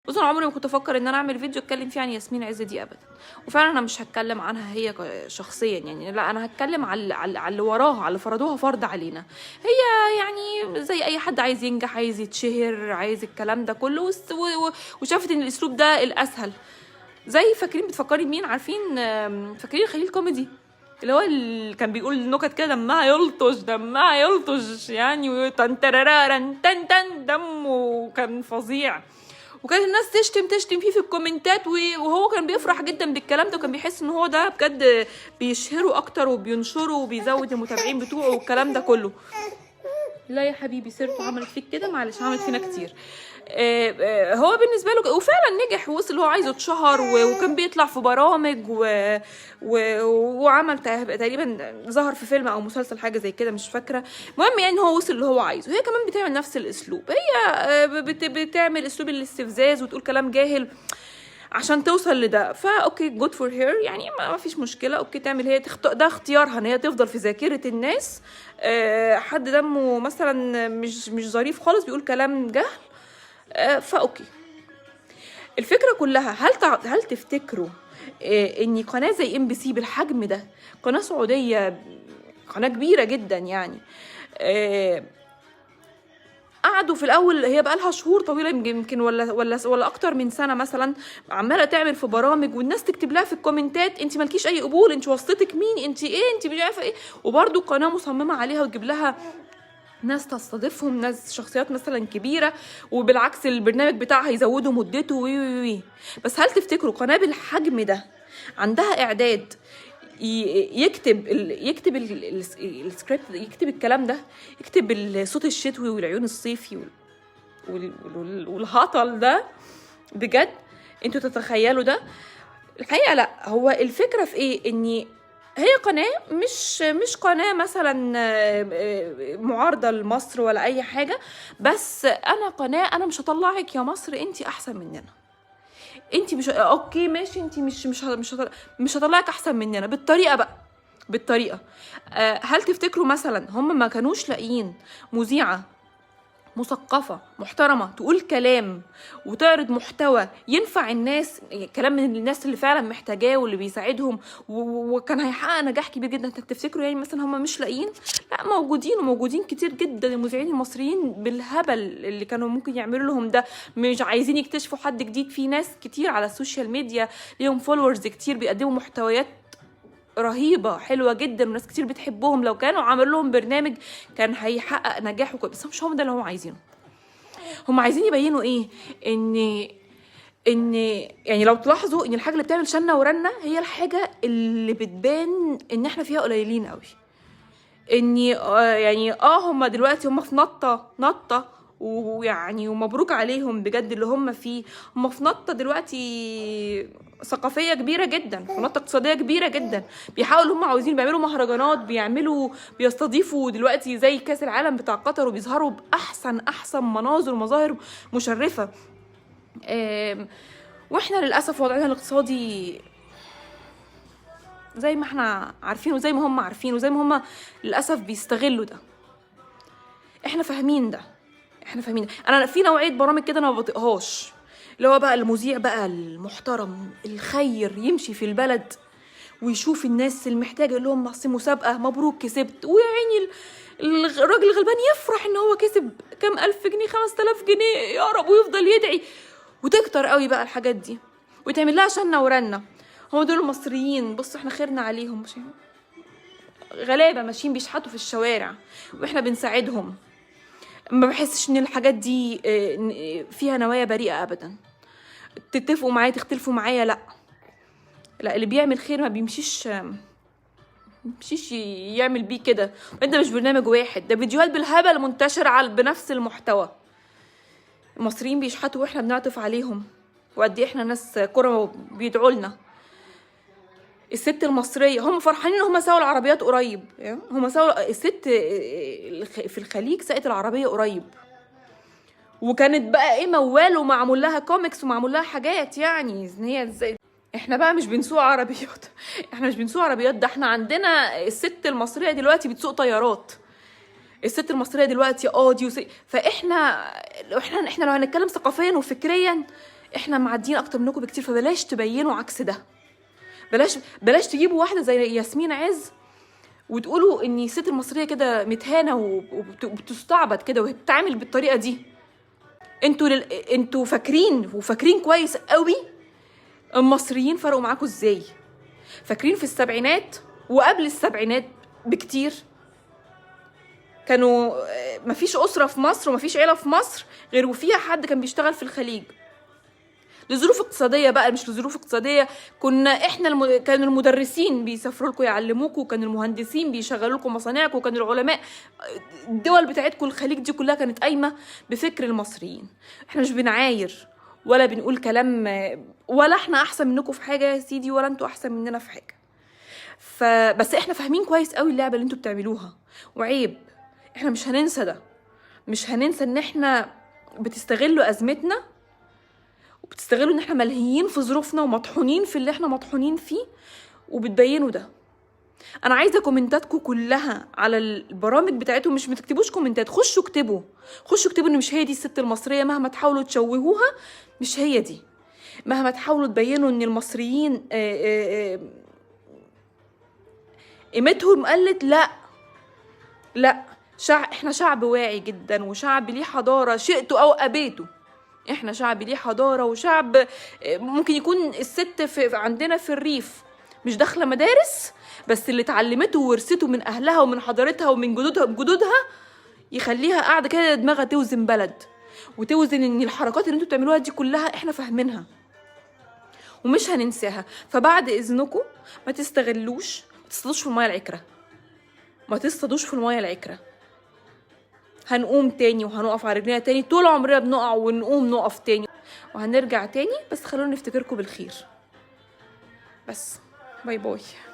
بصوا، انا عمري ما كنت افكر ان انا اعمل فيديو اتكلم فيه عن ياسمين عز دي ابدا، وفعلا انا مش هتكلم عنها هي شخصيا يعني، لا انا هتكلم على اللي وراها، على اللي فرضوها فرض علينا. هي يعني زي اي حد عايز ينجح، عايز يتشهر، عايز الكلام ده كله، وشافت ان الاسلوب ده الاسهل. زي فاكرين بتفكري مين؟ عارفين، فاكرين خليل كوميدي اللي هو اللي كان بيقول نكت كده دمها يلطش، دمها يلطش يعني، وتن تن تن، دمه كان فظيع، وكانت الناس تشتم تشتم فيه في الكومنتات، وهو كان بيفرح جدا بالكلام ده، وكان بيحس ان هو ده بجد بيشهره اكتر وبينشره وبيزود المتابعين بتوعه والكلام ده كله. لا يا حبيبي، سيرته عملت فيك كده؟ معلش، عملت فينا كتير. هو بالنسبة له وفعلا نجح ووصل اللي هو عايزه، اتشهر وكان بيطلع في برامج وعمل تقريبا ظهر في فيلم او مسلسل حاجة زي كده مش فاكره. المهم يعني هو وصل اللي هو عايزه. هي كمان بتعمل نفس الاسلوب، هي بتعمل اسلوب الاستفزاز وتقول كلام جاهل عشان توصل لده. فا okay، good for her يعني، ما فيش مشكله، okay تعمل هي ده اختيارها ان هي تفضل في ذاكره الناس حد دمه مثلا مش ظريف خالص، بيقول كلام جهل، ف okay. الفكرة كلها هل تفتكروا ان قناة زي MBC بالحجم ده، قناة سعوديه، قناة كبيرة جدا يعني، قعدوا في الاول، هي بقى لها شهور طويلة يمكن ولا اكتر من سنة مثلا، عماله تعمل في برامج والناس تكتب لها في الكومنتات انت مالكيش اي قبول، انت واسطتك مين، انت ايه، انت مش عارفه ايه، وبرده القناة مصممه عليها وتجيب لها ناس تستضيفهم، ناس شخصيات مثلا كبيره، وبالعكس البرنامج بتاعها يزودوا مدته وي وي وي. بس هل تفتكروا قناة بالحجم ده عندها اعداد يكتب السكريبت، يكتب الكلام ده، يكتب الصوت الشتوي والعيون الصيفي والهطل ده؟ بجد انتوا تتخيلوا ده؟ الحقيقة لا. هو الفكرة في ايه؟ ان هي قناة مش قناة مثلا معارضة لمصر ولا اي حاجه، بس انا قناه، انا مش هطلعك يا مصر انت احسن مننا، انت مش okay ماشي، انت مش هطلعك احسن مننا بالطريقة بقى، بالطريقه. هل تفتكروا مثلا هم ما كانوش لاقيين مذيعه مثقفة محترمة تقول كلام وتعرض محتوى ينفع الناس، كلام من الناس اللي فعلا محتاجاه واللي بيساعدهم وكان هيحقق نجاح كبير جدا؟ تفتكروا يعني مثلا هم مش لاقيين؟ لا، موجودين وموجودين كتير جدا، المذيعين المصريين بالهبل اللي كانوا ممكن يعملوا لهم ده. مش عايزين يكتشفوا حد جديد، في ناس كتير على ال social media ليهم followers كتير، بيقدموا محتويات رهيبة حلوة جدا وناس كتير بتحبهم، لو كانوا عملوا لهم برنامج كان هيحقق نجاح وكل. بس مش هو ده اللي هم عايزينه. هم عايزين يبينوا ايه؟ ان يعني لو تلاحظوا ان الحاجة اللي بتعمل شنة ورنة هي الحاجة اللي بتبان ان احنا فيها قليلين قوي، اني يعني هم دلوقتي هم في نطة نطة، ويعني ومبروك عليهم بجد اللي هم فيه. هم في نطة دلوقتي ثقافية كبيرة جدا، في نطة اقتصادية كبيرة جدا، بيحاولوا، هم عاوزين بيعملوا مهرجانات، بيستضيفوا دلوقتي زي كاس العالم بتاع قطر، وبيظهروا بأحسن أحسن مناظر ومظاهر مشرفة. واحنا للأسف وضعنا الاقتصادي زي ما احنا عارفين وزي ما هم عارفين وزي ما هم للأسف بيستغلوا ده. احنا فاهمين ده، احنا فاهمين ده. انا في نوعية برامج كده انا ما بطيقهاش، اللي هو بقى المذيع بقى المحترم الخير يمشي في البلد ويشوف الناس المحتاجة، يقول لهم اصل مسابقة، مبروك كسبت، ويا عيني الراجل الغلبان يفرح ان هو كسب كام الف جنيه، 5000 جنيه يا رب، ويفضل يدعي وتكتر قوي بقى الحاجات دي وتعمل لها شنة ورنة. هم دول المصريين، بصوا احنا خيرنا عليهم، مش غلابة ماشيين بيشحتوا في الشوارع واحنا بنساعدهم. ما بحسش ان الحاجات دي فيها نوايا بريئة ابدا. تتفقوا معايا تختلفوا معايا، لا لا، اللي بيعمل خير ما بيمشيش يعمل بيه كده. انت مش برنامج واحد، ده فيديوهات بالهبل منتشرة على بنفس المحتوى. المصريين بيشحتوا واحنا بنعطف عليهم، وقد ايه احنا ناس كرمة بيدعوا لنا. الست المصرية هم فرحانين ان هم ساقوا العربيات قريب، يعني هم ساقوا الست في الخليج ساقت العربية قريب، وكانت بقى ايه موال ومعمول لها كوميكس ومعمول لها حاجات، يعني ان هي ازاي احنا بقى مش بنسوق عربيات، احنا مش بنسوق عربيات، ده احنا عندنا الست المصرية دلوقتي بتسوق طيارات، الست المصرية دلوقتي قاضي فاحنا احنا لو هنتكلم ثقافيا وفكريا احنا معديين اكتر منكم بكتير، فبلاش تبينوا عكس ده. بلاش تجيبوا واحدة زي ياسمين عز وتقولوا ان الست المصرية كده متهانه وبتستعبد كده وهي بتتعامل بالطريقة دي. انتوا فاكرين وفاكرين كويس قوي المصريين فرقوا معاكم ازاي. فاكرين في السبعينات وقبل السبعينات بكتير كانوا مفيش أسرة في مصر ومفيش عيلة في مصر غير وفيها حد كان بيشتغل في الخليج، لظروف اقتصادية بقى مش لظروف اقتصادية. كنا احنا كانوا المدرسين بيسافروا لكم يعلموكم، وكانوا المهندسين بيشغلوا لكم مصانعكم، وكانوا العلماء. الدول بتاعتكم الخليج دي كلها كانت قايمة بفكر المصريين. احنا مش بنعاير ولا بنقول كلام، ولا احنا احسن منكم في حاجة يا سيدي، ولا انتوا احسن مننا في حاجة. فبس احنا فاهمين كويس قوي اللعبة اللي انتوا بتعملوها، وعيب. احنا مش هننسى ده، مش هننسى ان احنا بتستغلوا ازمتنا، وبتستغلوا ان احنا ملهيين في ظروفنا ومطحونين في اللي احنا مطحونين فيه، وبتبينوا ده. انا عايزه كومنتاتكم كلها على البرامج بتاعتهم، مش بتكتبوش كومنتات، خشوا اكتبوا، خشوا اكتبوا ان مش هي دي الست المصرية، مهما تحاولوا تشوهوها مش هي دي، مهما تحاولوا تبينوا ان المصريين قيمتهم قلت، لا لا، احنا شعب واعي جدا، وشعب ليه حضارة، شئتوا او ابيتوا احنا شعب ليه حضارة، وشعب ممكن يكون الست في عندنا في الريف مش داخله مدارس، بس اللي اتعلمته وورثته من اهلها ومن حضارتها ومن جدودها يخليها قاعدة كده دماغها توزن بلد، وتوزن ان الحركات اللي انتوا بتعملوها دي كلها احنا فاهمينها ومش هننساها. فبعد اذنكم ما تستغلوش، ما تصطادوش في المية العكره، ما تصطادوش في المية العكره. هنقوم تاني وهنقف على رجلينا تاني، طول عمرنا بنقع ونقوم نقف تاني وهنرجع تاني، بس خلونا نفتكركم بالخير. بس bye bye.